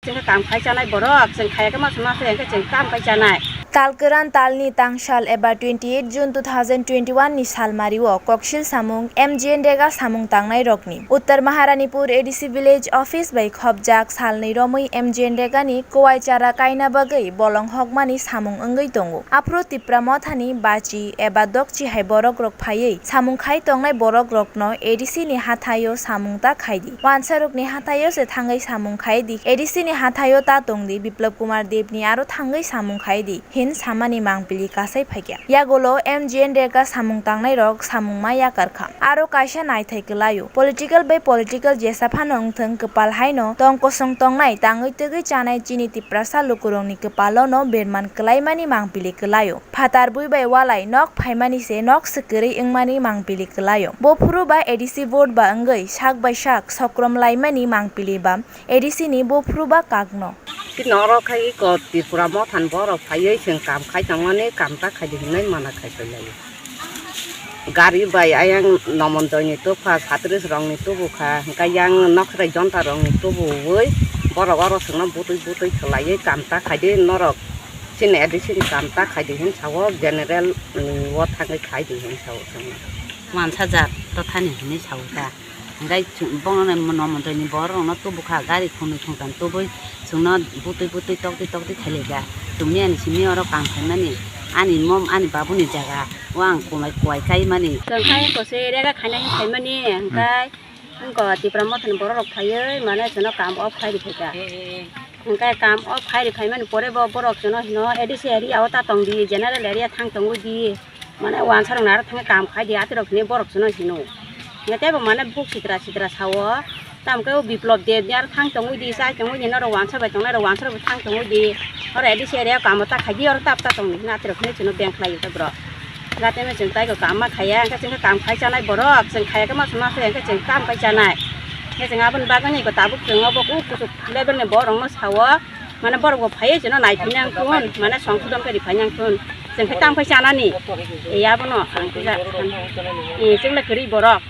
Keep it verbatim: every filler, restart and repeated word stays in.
Chwng khe kam khai chanai borok, chwng khaya khe masa masa hwnkhe chwng kam khai chanai. Talkwran talni tangsal eba twenty eight June two thousand twenty one ni salmario koksil samung M G N Rega samung tangnai rokni Uttar Maharanipur A D C village office bai khopjak salnwi romwi M G N Rega ni kwai chara kaina bagwi bolong hokmani samung wngwi tongo. Aphuru Tipra Mothani bachi eba dokchi hai borok rok phaiwi samung khai tongnai borok rokno A D C ni hathaio samung ta khaidi. Wansarokni hathaio se thangwi samung khaidi. A D C ni hathaio ta tongdi, Biplab Kumar Deb ni aro thangwi samung khaidi hin samani mangpili kasai phaikha. Yagulo M G N Rega samung tangnai rok samung ma yakar kha. Aro kaisa naithai kwlaio. Political bai political jesa phano wngthwng, kwpal haino tong kosong tongnai, tangwi twgwi chanai chini Tiprasa lukurokni kwpalono berman kwlaimani mangpili kwlaio. Phatar bui bai walai nok phaimani se nok swkirwi wngmani mangpili kwlaio. Bophuru ba A D C vote ba wngwi sak bai sak sokrom laimani mangpili ba A D C ni bophuru ba kakno. Chini oro khai iko Tripura Motha ni borok phaiwi chwng kam khai tongmani, kam ta khaidi hinwi mana khai pailaio. Gari bai ayang Nomonjoini tubukha, Satris rokni tubukha, hwnkhe yang Nokhrai Jonta rokni tubuwi borok oro chwngno butwi butwi khwlaiwi kam ta khaidi norok chini A D C ni kam ta khaidi hin sao, general ni o thangwi khaidi hin sao chwngno. Wansajak to thani hinwi sao ta. Hingke chwng bono no Nomonjoini borok rokno tubukha, gari khunui khungtam tubui chwngno butui butui tokti tokti khailaika. Chwng miyani simi oro kam khaimani, ani mom ani babuni jaga o ang kumai kuai kaimani. Chwng hai kose rega khaina hin khaimani, hingke wngko Tipra Mothani borok rok phaiwi mane chwngno kam off khai rikhaika. Hingke kam off khai rikhaimani pore bo borok chwngno hino A D C area o ta tongdi, general area thang tongwi di. Mane wansarokno aro thangwi kam khai di, atirok hinwi borok chwngno hino. Hingke teibo mane buk sitra sitra sao. Tamo khe o Biplop Deb ni aro thang tongwi di, chai tongwi di, norok wansa bai tongnai rok wansa rok thang tongwi di. Oro A D C area o kamo ta khai di, oro tap ta tongdi hwnwi atirok hinwi chwngno beng khlai o borok. Hingke tei chwng taibo kam ma khaiya, hingke chwng khe kam khai chanai borok, chwng khaiya khe masa masa hingke chwng kam khai chanai. Hingke chwng aboni bagwi iko tabuk chwng obo kuk kuchuk level ni borok no sao. Mane borok bo phaiwi chwngno naiphai nang thun, mane songkudon khe riphai nang thun. Chwng khe tamo khe chanani. E, abono ang khe ja-, e, chwng le kwrwi borok.